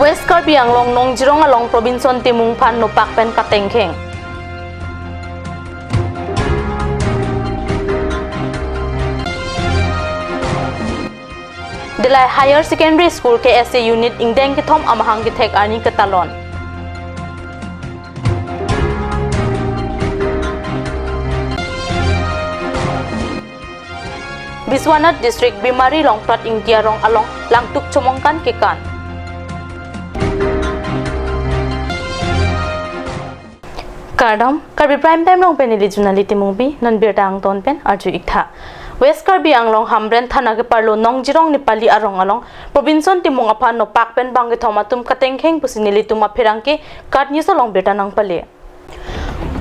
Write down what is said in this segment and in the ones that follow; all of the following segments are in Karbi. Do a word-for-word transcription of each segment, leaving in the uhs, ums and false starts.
West Karbi Anglong Nongjirong along Robinson Timung aphan nopak pen katengkheng. Dillai Higher Secondary School K S A Unit ingdeng kethom amahang kethek arni ketalon. Biswanath District Bimari Longprat Ingti arong along langtuk chomongkan kekan. Kardom, Karbi Prime Time along pen neli Junali Timungpi, non birta angton pen arju iktha. West Karbi Anglong Hamren Thana keparlo Nongjirong Nepali arong along Robinson Timung aphan nopak pen bang kethom atum katengkheng pusi nelitum apherangke KAT News along birta nangpale.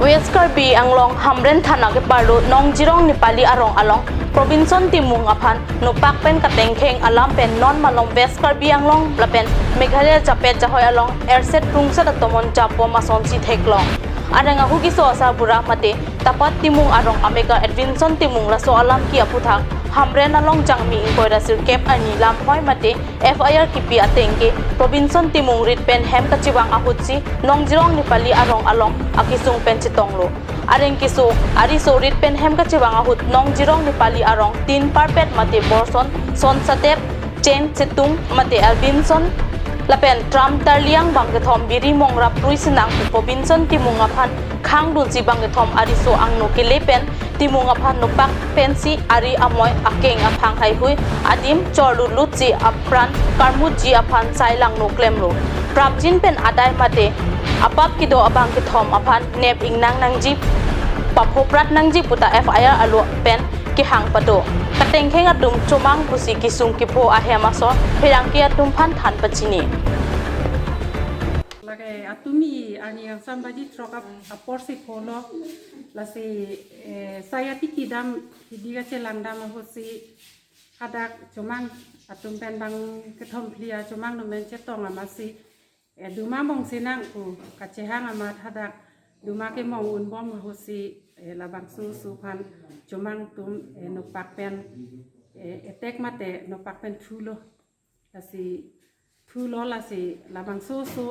West Karbi Anglong Hamren Thana keparlo Nongjirong Nepali arong along Robinson Timung aphan nopak pen katengkheng alam pen non malom West Karbi Anglong lapen Meghalaya japet jahoi along erset rungsat atomon japbom asonsi theklong. Areng ahu keso asarbura mate Tapat Timung arong amekar Edwinson Timung laso alam ke aphuthak Hamren along Jangmi ingkoi ra sirkep arni lamhoi mate F I R kipi ateng ke Robinson Timung rit pen hem kachevang ahutsi Nongjirong Nepali arong along akesung pen chetonglo. Areng keso ariso rit pen hem kachevang ahut Nongjirong Nepali arong tin parpet mate Borson, Son Satep, Chen Chetung mate Albinson lapen Tram Tarliang bang kethom biri mongra prui sinang pu Robinson Timung aphan khangdunsi bang kethom ariso angno kele pen Timung aphan nopak pensi ari amoi akeng aphang haihui adim chorlutlutsi apran karmutji aphan sai langno klemlo. Prapjin pen adai mate apap kedo abang kethom aphan nep ingnang nangji, paphoprat nangji puta F I R alo pen kehang pado. Katengkheng atum chomang pusi kesung kepho ahem asor pherangke atum aphan than pachini. Lake atumi arni angsam baji throk ap-, apor si pholo, lasi, eh, sai atiki dam, hidi kachelang dam ahutsi hadak chomang atum pen bang kethom phli achomang nomen chetong amatsi, eh, duma mong sinang pu kachehang amat hadak duma kemong unbom ahutsi, eh, labangso oso aphan chomang atum, eh, nopak pen, eh, etek mate nopak pen thulo. Lasi thulo lasi labangso oso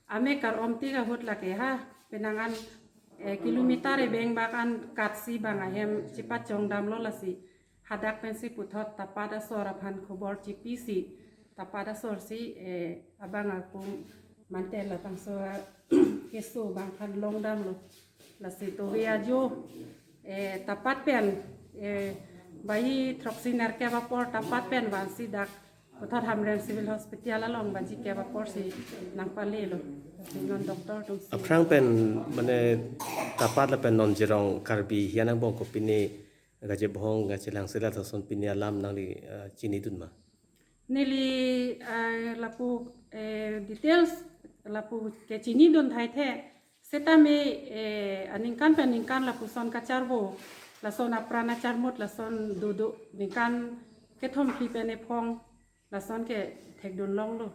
amekar omtik ahut lake ha penang an, eh, kilometer ebeng bak an katsi bang ahem chepachong damlo lasi hadak pensi puthot Tapat asor aphan khobor chepisi Tapat asor si, eh, abang akum mantel labangso keso bang aphan long damlo. Lasi tovi ajo, eh, Tapat pen, eh, baji throksi nerkep apor Tapat pen vansi dak puthot Hamren Civil Hospital along baji kep apor si nangpalelo. Lasi non doctor atum si. Aphrang pen mane Tapat lapen Nongjirong Karbi hian angbong kopine kachebohong kachelang sila lason pine alam nangli, eh, chinidun ma? Neli, eh, lapu, eh, details lapu ke chinidun thaithe. Setame, eh, aningkan pen ningkan lapuson kacharvo, lason apran acharmut, lason dodo, ningkan kethom phli pen ephong, lason ke thekdun longlo.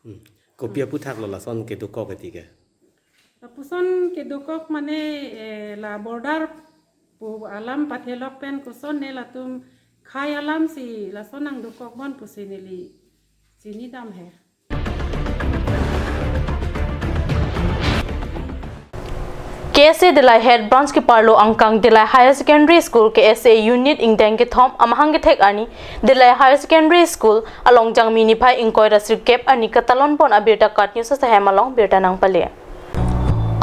Hmm. Kopi aphuthak lo lason kedokok eti ke? Lapuson kedokok mane, eh, la border pu alam pathelok pen koson ne latum khai alam si lason nangdokok bon pusi neli chinidam he. K S A Dillai Head Branch keparlo angkang Dillai Higher Secondary School K S A Unit ingdeng kethom amahang kethek arni Dillai Higher Secondary School along Jangmi niphai ingkoi ra sirkep arni katalon pon abirta KAT News asahem along birta nangpale.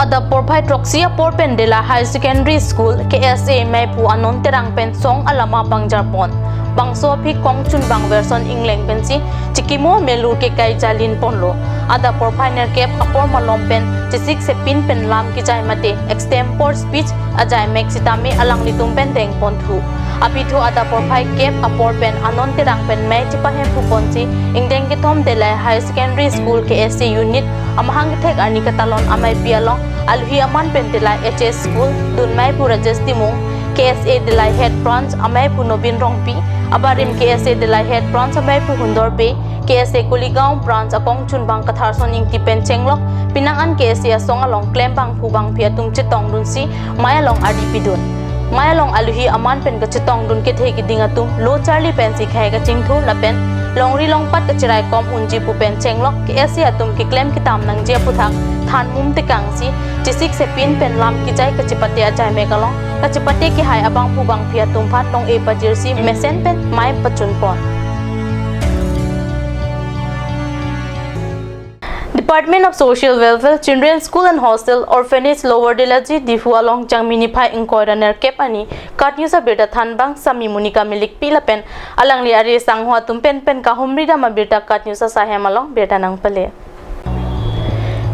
Adap porphai throksi apor pen Dillai Higher Secondary School K S A meipu Anon Terang pen song alama pangjarpon. Bangso aphi kongchunbang verson ingleng pensi chikimo melur kekai jalin ponlo. Adap porphai nerkep apor malom pen chesik sepin pen lam kejai mate extempore speech ajai mek sitame alanglitum pen dengponthu. Apithu adap porphai kep apor pen Anon Terang pen mei chepahemphu ponsi ingdeng kethom Dillai Higher Secondary School K S A Unit amahang kethek arni katalon ameipi along alohi aman pen Dillai H S School dunmeipu Rajesh Timung, K S A Dillai Head Branch ameipu Nobin Rongpi, abarim K S A Dillai Head Branch ameipu Hundor Bey, K S A Kuligaon Branch akongchunbang Katharson Ingti pen chenglok penang an K S A asong along klembangphu bangphi atum chetongdunsi mei along ardi pidun. Mei along alohi aman pen kachetongdun kethe keding atum lo charli pensi khei kachingthu lapen longri longpat kachiraikom unji pu pen chenglok K S A atum keklem kedam nangji aputhak thanmum tekangsi, chesik sepin pen lam kejai kachepate ajai mek along kachepate kehai abangphu bangphi atum aphan nong-e pajirsi mesen pen mei pachunpon. Department of Social Welfare, Children's School and Hostel, Orphanage, Lower Delaji, Diphu along Jangmi niphai ingkoi ra nerkep arni KAT News abirta thanbang Sami Monica Milikpi lapen alangli ari sangho atum pen pen kahumri dam abirta KAT News asai hem along birta nangpale.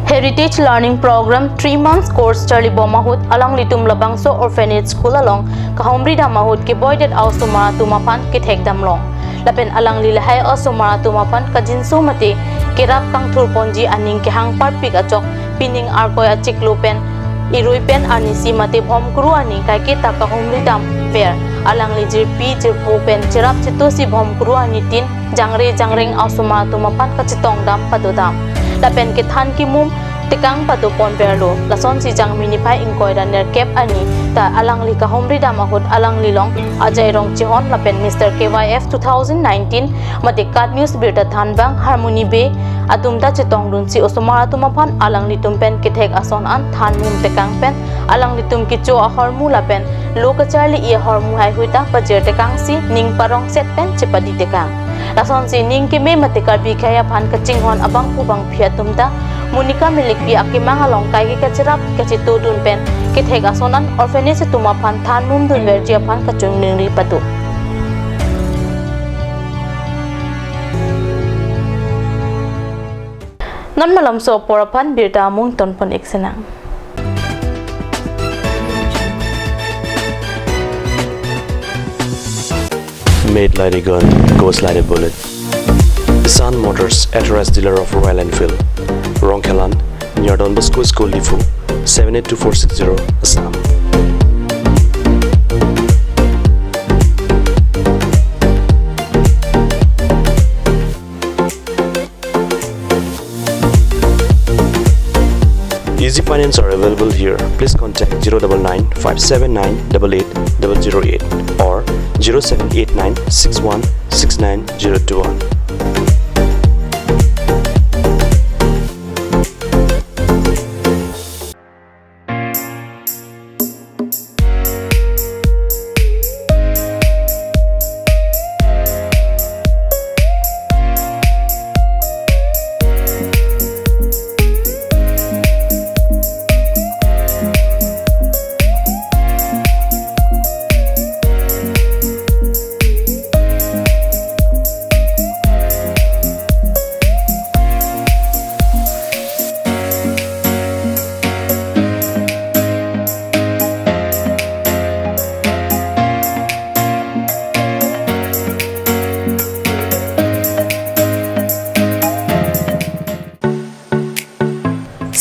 Heritage Learning Program three months course charlibom ahut alanglitum labangso Orphanage School along kahumri dam ahut keboidet a-osomar atum aphan kethek damlong. Lapen alangli lahai a-osomar atum aphan kajinso mate kerap kangthurponji aning kehang parpik ajok pining Arkoi achiklo pen irui pen arnisi mate bhomkuru arni kaiketa kahumri damver. Alangli jirpi jirpo pen cherap chetosi bhomkuru arni tin jangre jangreng a-osomar atum aphan kachetong dam padodam lapen kethan kemum tekang padoponverlo. Lasonsi Jangmi niphai ingkoi ra nerkep arni ta alangli kahumri dam ahut alangli along Ajai Rongchehon lapen Mister K Y F two thousand nineteen mate KAT News birta thanbang Harmony Bey atum ta chetongdunsi osomar atum aphan alanglitum pen kethek ason an thanmum tekang pen alanglitum kecho ahormu lapen lo kacharli-i ahormu haihui ta pajir tekangsi ning parongset pen chepadi tekang. Lasonsi ning keme mate Karbi akhei aphan kachinghon abangphu bangphi atum ta Monica Milikpi akemang along kaike kacherap kachetodun pen kethek ason an orphanage atum aphan thanmum dunverji aphan kachiningri pado. Non malomso apor aphan birta amung tonpon-ik sinang. Made like a gun, goes like a bullet. Sun Motors, authorized dealer of Royal Enfield. Rongkhelan, near Don Bosco School, Diphu, seven eight two four six zero, Assam. Easy finance are available here. Please contact zero double nine five seven nine double eight double zero eight or zero seven eight nine six one six nine zero two one.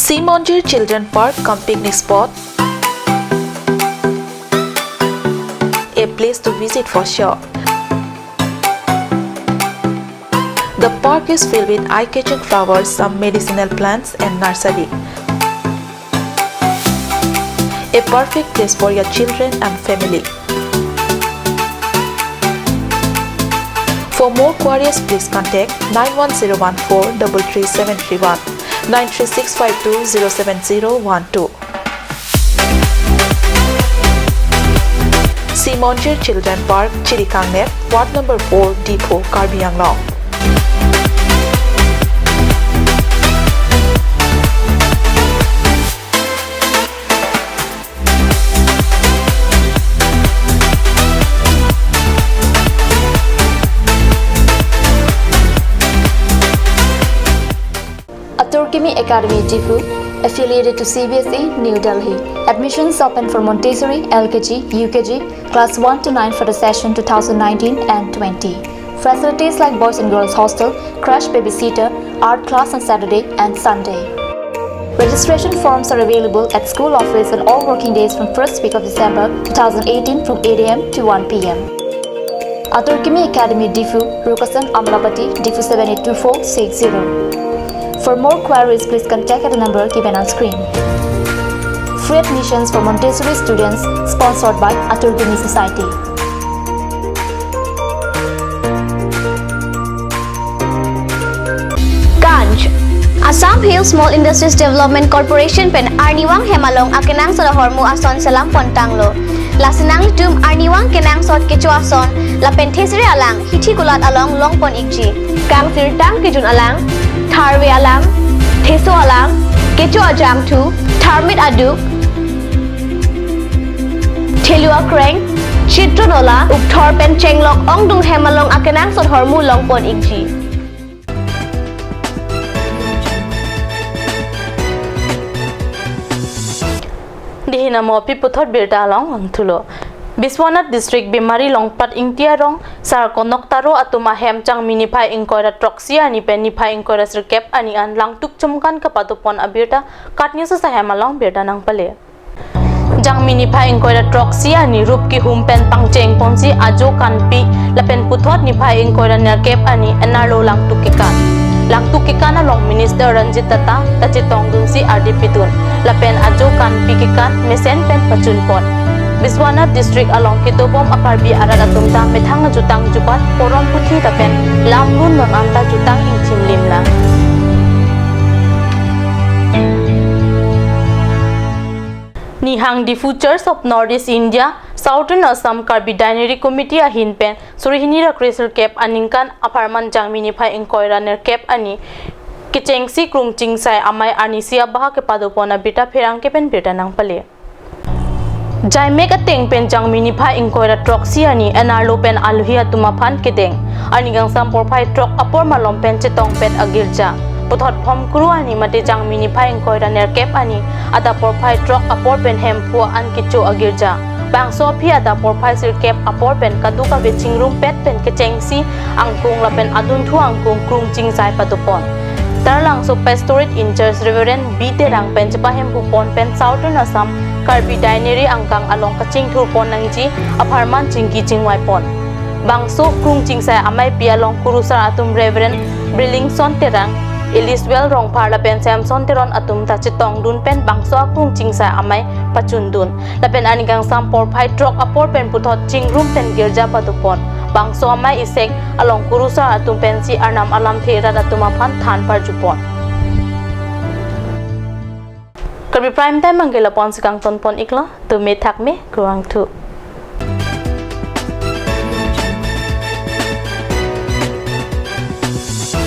Sea Monjir Children Park cum picnic spot, a place to visit for sure. The park is filled with eye-catching flowers, some medicinal plants and nursery. A perfect place for your children and family. For more queries, please contact nine one zero one four double three seven three one, nine three six five two zero seven zero one two. Sea Monjir Children Park, Chirikangnet, Ward number four, Diphu, Karbi Anglong. Atur Kimi Academy, Diphu, affiliated to C B S E, New Delhi. Admissions open for Montessori, L K G, U K G, class one to nine for the session two thousand nineteen and twenty. Facilities like boys and girls hostel, crash babysitter, art class on Saturday and Sunday. Registration forms are available at school office on all working days from first week of December two thousand eighteen from eight A M to one P M. Atur Kimi Academy, Diphu, Rukasan Amlapati, Diphu seven eight two four six zero. For more queries, please contact at the number given on screen. Free admissions for Montessori students, sponsored by Atur Kimi Society. Assam Hill Small Industries Development Corporation pen arnivang hem along akenangsot ahormu ason selam pon tanglo. Lasi nanglitum arnivang kenangsot kecho ason lapen thesere alang hithi kulat along long pon ikji. Kangsirtang kejun alang, tharve alang, theso alang, kecho ajangthu, tharmit aduk, thelu akreng, chitro nola, ukthor pen chenglok ongdung hem along akenangsot ahormu long pon ikji. Dei hin amo aphi puthot birta along vangthulo. Biswanath District Bemari Longpat Ingti arong Sar Konok Taro atum ahem Jangmi niphai ingkoi ra throksi arni pen niphai ingkoi ra sirkep arni an langtuk chumkan kapado pon abirta KAT News ahem along birta nangpale. Jangmi niphai ingkoi ra throksi arni rup kehum pen pangcheng ponsi ajo kanpi lapen puthot niphai ingkoi ra nerkep arni enarlo langtuk kekan. Langtuk kekan along Minister Ranjit Tata ta chetongdunsi ardi pidun. Lapen ajo kanpi kekan mesen pen pachun pon. Biswanath District along kedobom a-Karbi arat atum ta methang ajutang jubat porom puthi lapen lamlun non anta jutang ingthim limlang. Nihang Diphu Church of North East India, Southern Assam Karbi Deanery Committee ahin pen suri hini ra kre sirkep aningkan apharman Jangmi niphai ingkoi ra nerkep arni kechengsi Krungchingsai Amei arnisi abaha kepado pon abirta pherangke pen birta nangpale. Jaimek ateng pen Jangmi niphai ingkoi ra throksi arni enarlo pen alohi atum aphan kedeng. Arni kangsam porphai throk apor malom pen chetongpet agirja. Puthot Phomkru arni mate Jangmi niphai ingkoi ra nerkep arni adap porphai throk apor pen Hemphu an kecho agirja. Bangso aphi adap porphai sirkep apor pen kadokave chingrumpet pen kechengsi angkung lapen adunthu angkung Krungchingsai pado pon. Taralangso Pastorate in-charge Reverend B Terang pen chepahemphu pon pen Southern Assam Karbi Deanery angkang along kachingthur pon nangji apharman chingki chingvai pon. Bangso Krungchingsai Ameipi along kurusar atum Reverend Brilingson Terang, Eliswell Rongphar lapen Samson Teron atum ta chetongdun pen bangso a-Krungchingsai Amei pachundun. Lapen arni kangsam porphai throk apor pen puthot chingrum pen girja pado pon. Bangso amei isek along kurusar atum pensi Arnam alamthe rat atum aphan than parju pon. Karbi Prime Time abangke lapu-ansi kangton pon iklo, tumi thakme, kurvangthu.